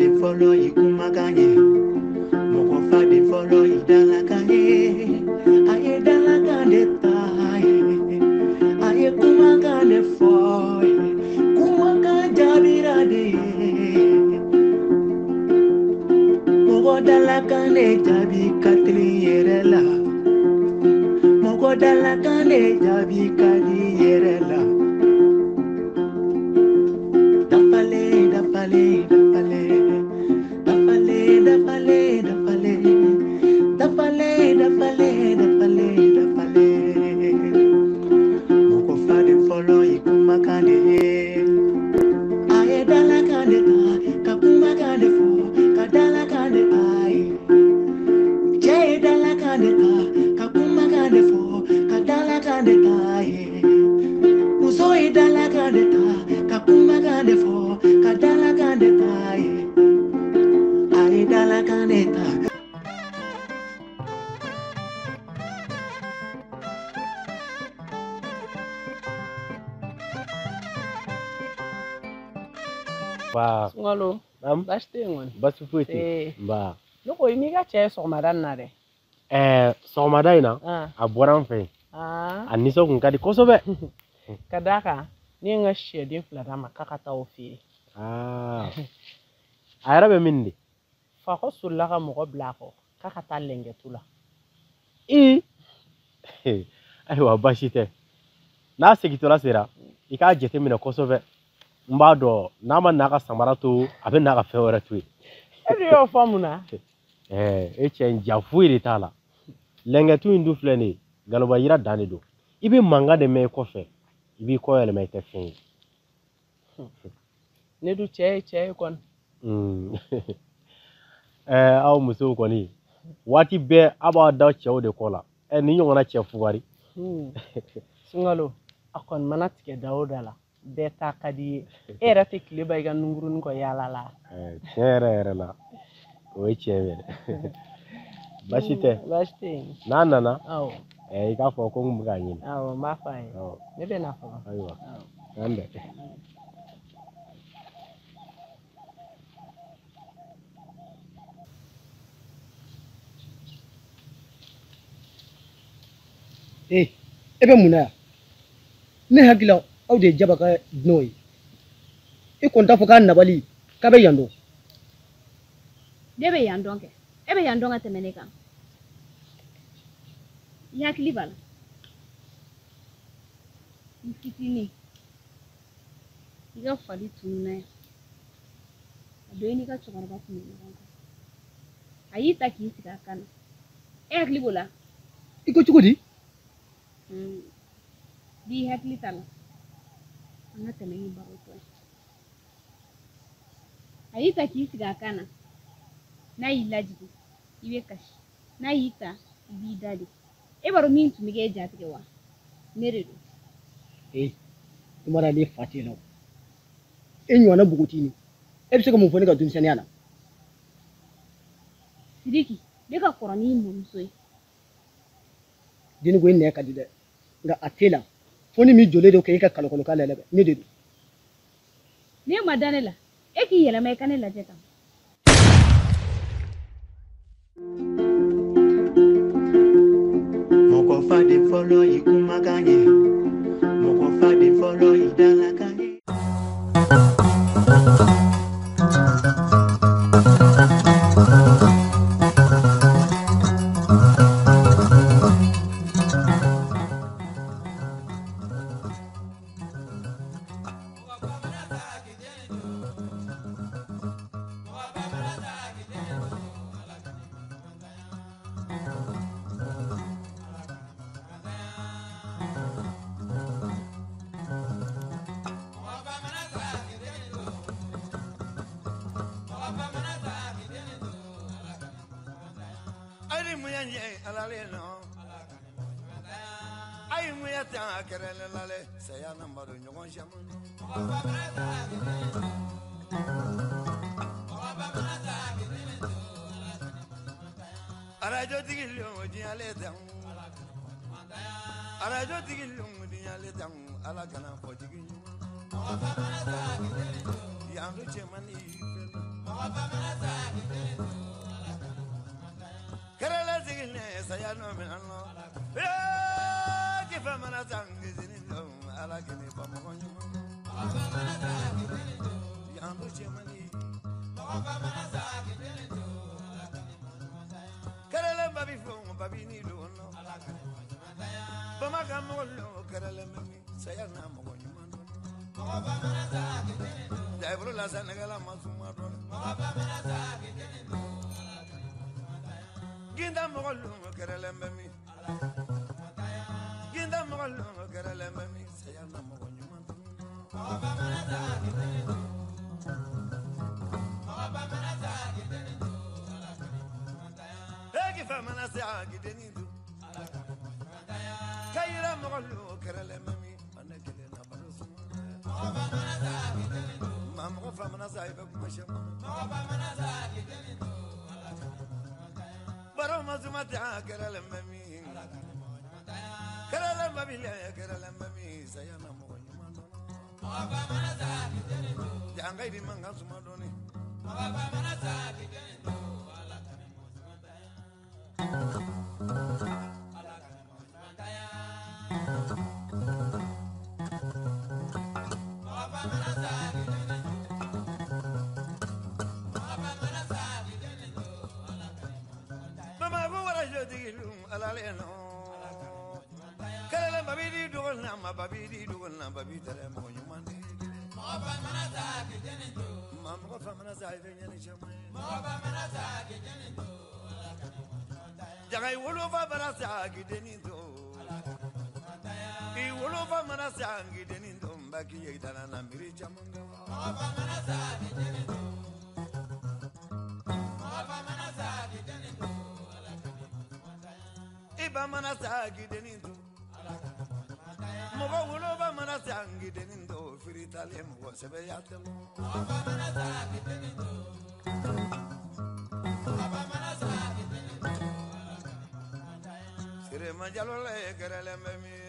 faden fɔlɔ i kumakan ye, mɔgɔ faden fɔlɔ i dalakan ye. A ye dalakan de ta ye, a ye kumakan de fɔ ye, kumakan jaabira de ye. Mɔgɔ dalakan de jaabi ka teli yɛrɛ la, mɔgɔ dalakan de jaabi ka di yɛrɛ la. Dafalen dafalen dafalen dafalen dafalen dafalen dafalen dafalen dafalen dafalen. Mɔgɔ faden fɔlɔ i kumakan de ye, a ye dalakan de ta ka kumakan de fɔ, ka dalakan de ta ye. Cɛ ye dalakan de ta ka kumakan de fɔ, ka dalakan de ta ye. Muso ye dalakan de ta ka kumakan de fɔ, ka dalakan de ta ye. A ye dalakan de ta. Ba. Sunkalo. Naamu. Baasi tɛ yen kɔni. Baasi foyi tɛ yen. Nba. Ne ko i n'i ka cɛ ye sɔgɔmada in na dɛ. Sɔgɔmada in na, a bɔra an fɛ yen. A nisɔn kun ka di kosɛbɛ. Ka d'a kan ne ye n ka sɛden 2 d'a ma k'a ka taa o feere. A yɛrɛ bɛ min de? Fakɔ solila ka mɔgɔ bila a kɔ k'a ka taa lɛnkɛtu la. Ee. Ayiwa baasi tɛ. N'a segintɔla sera, i k'a jateminɛ kosɛbɛ. N b'a dɔn n'a ma n'a ka samara to, a bɛ n'a ka fɛn wɛrɛ to yen. E dun y'o fɔ mun na? E cɛ in ja foyi de t'a la. Lɛnkɛtu in dun filɛ nin ye, galoba yira dan de don. I bɛ mankan de mɛn i kɔfɛ, i b'i kɔ yɛlɛma i tɛ fɛn ye. Ne dun cɛ ye cɛ ye kɔni. Aw musow kɔni, waati bɛɛ aw b'aw da cɛw de kɔ la. Nin ɲɔgɔnna cɛ fugari. Sunkalo, a kɔni mana tigɛ da o da la, bɛɛ ta ka di ye. E yɛrɛ tɛ tile ban i ka nunkurunin kɔ yaala la. Tiɲɛ yɛrɛ yɛrɛ la, o ye tiɲɛ ye dɛ. Baasi tɛ. Baasi tɛ yen. N'a nana, awɔ, i k'a fɔ ko n bɛ k'a ɲini. Awɔ, n b'a fɔ a ye. Ne bɛ na fɔlɔ. Ayiwa, k'an bɛn. E bɛ mun na yan? Ne hakili la aw de ye Jaba ka dunanw ye. E kɔni t'a fɔ k'a nabali k'a bɛ yan dɔn. Ne bɛ yan dɔn kɛ. E bɛ yan dɔn ka tɛmɛ ne kan. I hakili b'a la. I fitinin. I ka fali tununna yan. A don i n'i ka cɛkɔrɔba tun bɛ ɲɔgɔn kan. A y'i ta k'i sigi a kan na. E hakili b'o la? I ko cogo di? B'i hakili t'a la. An ka tɛmɛ ni baro tɔ ye. A y'i ta k'i sigi a kan na. N'a y'i lajigin, i bɛ kasi. N'a y'i ta, i b'i da de. E b'a dɔn min tun bɛ k'e jatigɛ wa? Ne de don. I ma dɔn ne fa t'e la o. E ɲɔgɔnna npogotinin, e bɛ se ka mun fɔ ne ka denmisɛnninya la? Sidiki, ne ka kɔrɔ n'i mɔmuso ye. Denni ko e nɛ ka di dɛ, nka a t'e la. Fo ni min jɔlen don k'e ka kalokalokan lajɛ, ne de don. Ne ma da ne la, e k'i yɛlɛma i ka ne lajɛ tan. Mɔgɔ faden fɔlɔ i kumakan ye, mɔgɔ faden fɔlɔ i dalakan ye. Ala kana fɔ jigi. Yan do cɛman ni fɛn. Kɛrɛla sigilen saya nɔ minɛ nɔ. Kifa mana sa kisini don ala kini ba mɔgɔ ɲuman. Yan ko cɛmani. Kɛrɛla babi fo babi ni don nɔ. Bamaka mɔgɔ lo kɛrɛla mɛmi saya na mɔgɔ ɲuman dɔn. Jaiburu la sanɛgɛla ma suma dɔn. Ginda mɔgɔ lo kɛrɛla mɛmi. Ginda mɔgɔ lo kɛrɛla mɛmi saya na mɔgɔ ɲuman dɔn. Eki fa mana se a gideni du. Kayira mɔgɔ lo kɛrɛla mɛmi ana kelen na baro suma. Ma mɔgɔ fa mana sa i bɛ kuma sɛma. Baro ma suma tɛ a kɛrɛla mɛmi. Kɛrɛla mabile kɛrɛla mɛmi saya na mɔgɔ ɲuman dɔn. Janga i bi mankan suma dɔɔni. Bamakɔ warajɛtigilu ala le nɔ. Kɛrɛla babi di dogo na ma babi di dogo na babi tɛrɛ mɔgɔ ɲuman de. Ma mɔgɔ fa mana sa i bɛ ɲɛni caman ye. Jaga i wolofa mana sa k'i dennin to. I wolofa mana sa k'i dennin to n ba k'i ye i dala na miiri caman kan. I ba mana sa k'i dennin to. Mɔgɔ wolofa mana sa k'i dennin to firitalen mɔgɔ sɛbɛya tɛ mɔ. Sirema jalo la ye kɛrɛlɛ bɛ min.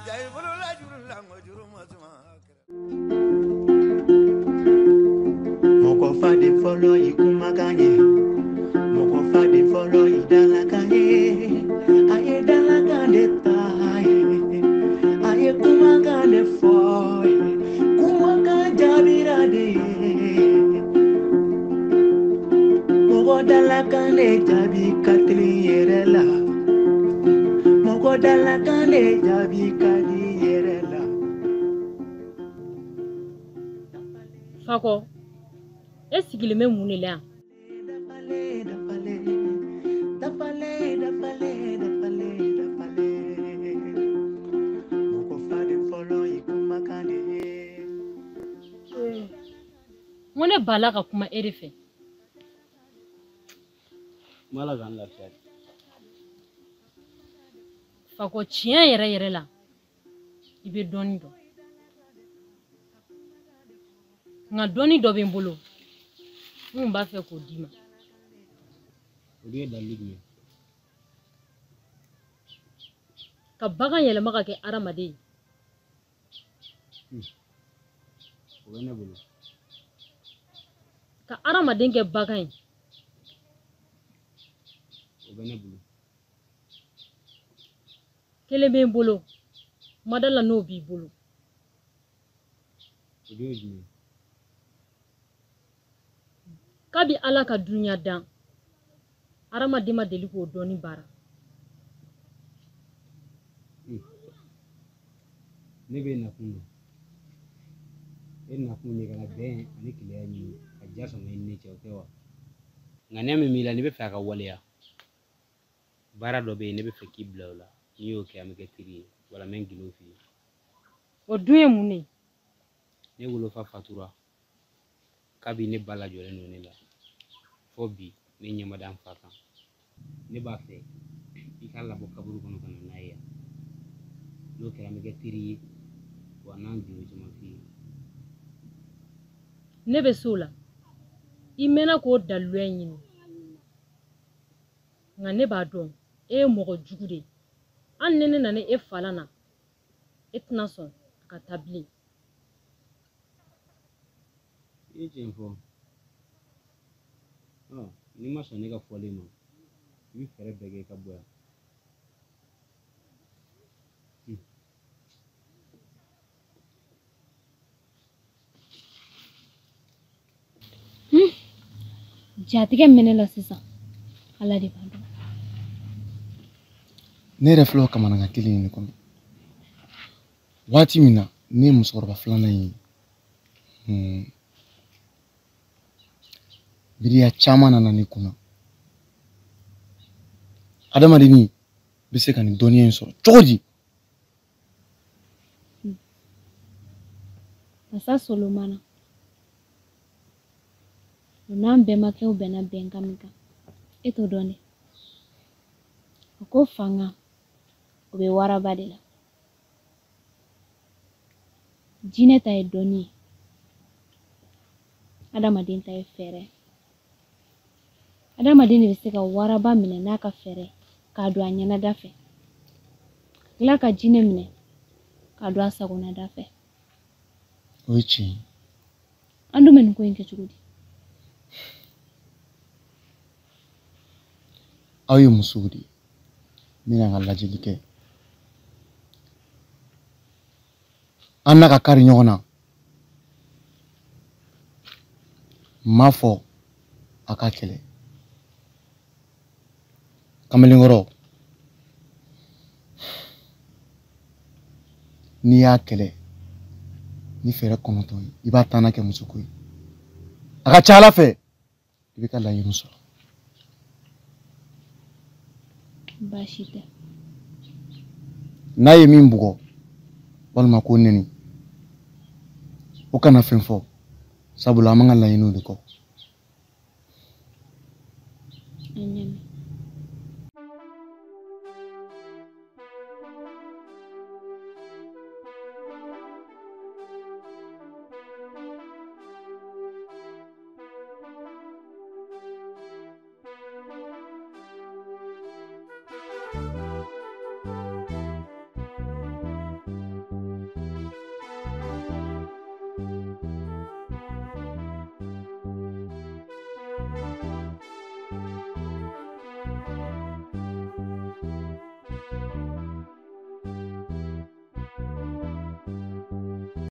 Jayi bolola juru la ŋo juru ma suma. Mɔgɔ fa de fɔlɔ i kumakan ye. Mɔgɔ fa de fɔlɔ i dalakan ye. A ye dalakan de ta ye. A ye kumakan de fɔ ye. Kumakan jaabira de ye. Mɔgɔ dalakan de jaabi ka teli yɛrɛ la. Mɔgɔ dalakan de jaabi ka di yɛrɛ la. Fakɔ, e sigilen bɛ mun de la yan? Dafale dafale dafale dafale dafale dafale. Mɔgɔ fa de fɔlɔ i kumakan de ye. N ko ne bala ka kuma e de fɛ. Mala k'an lafiya. Fakɔ, tiɲɛ yɛrɛ yɛrɛ la, i bɛ dɔɔni dɔn. Nka dɔɔni dɔ bɛ n bolo, n kun b'a fɛ k'o d'i ma. O dun ye dalilu jumɛn ye? Ka bagan yɛlɛma ka kɛ hadamaden ye. O bɛ ne bolo. Ka hadamaden kɛ bagan ye. O bɛ ne bolo. Kelen bɛ n bolo, ma da la n'o b'i bolo. O dun ye jumɛn ye? Kabi Ala ka dunuya dan, hadamaden ma deli k'o dɔɔni baara. Ne bɛ nakun dɔn. E nakun de ka na bɛn ani keleya ɲini ka ja sɔngɔ i ni ne cɛ, o tɛ wa? Ŋaniya min b'i la n'i bɛ fɛ a ka waleya, baara dɔ bɛ yen ne bɛ fɛ k'i bila o la. N'i y'o kɛ an bɛ kɛ teri ye, wala n bɛ n gindo f'i ye. O dun ye mun de ye? Ne wolofa fatura kabi ne ba lajɔlen don ne la fo bi ne ɲɛ ma da n fa kan. Ne b'a fɛ i k'a labɔ kaburu kɔnɔ ka na n'a ye yan. N'o kɛra an bɛ kɛ teri ye, wa n'an gindo caman f'i ye. Ne bɛ s'o la. I mɛnna k'o daliluya ɲini. Nka ne b'a dɔn e ye mɔgɔ jugu de ye. Hali ni ne nana e fa la na, e tɛna sɔn a ka taa bilen. I ye tiɲɛ fɔ. N'i ma sɔn ne ka fɔlen ma, i bɛ fɛɛrɛ bɛɛ kɛ i ka bɔ yan. Jatigɛ min bɛ ne la sisan, Ala de b'a dɔn. Ne yɛrɛ filɛ o kamanagan kelen in de kɔnɔ. Waati min na ne ye musokɔrɔba filanan in ye, miiriya caman nana ne kunna. Adamadennin bɛ se ka nin dɔnniya in sɔrɔ cogo di? Masa Solomana, o n'an bɛnbakɛw bɛnna bɛnkan min kan, e t'o dɔn dɛ. O ko fanga, o bɛ waraba de la. Jinɛ ta ye dɔnni ye, adamaden ta ye fɛɛrɛ. Adamaden de bɛ se ka waraba minɛ n'a ka fɛɛrɛ k'a don a ɲɛnada fɛ, ka tila ka jinɛ minɛ k'a don a sagonada fɛ. O ye tiɲɛ ye. An dun bɛ nin ko in kɛ cogo di? Aw ye musow de ye, n bɛna ka lajɛli kɛ. An n'a ka kari ɲɔgɔn na. N m'a fɔ a ka kɛlɛ. Kamalenkɔrɔ, n'i y'a kɛlɛ ni fɛɛrɛ 9 ye, i b'a taa n'a kɛ musoko ye. A ka ca Ala fɛ, i bɛ ka laɲini sɔrɔ. Baasi tɛ. N'a ye min bugɔ walima k'o nɛni, o kana fɛn fɔ, sabula an b'an ka laɲiniw de kɔ.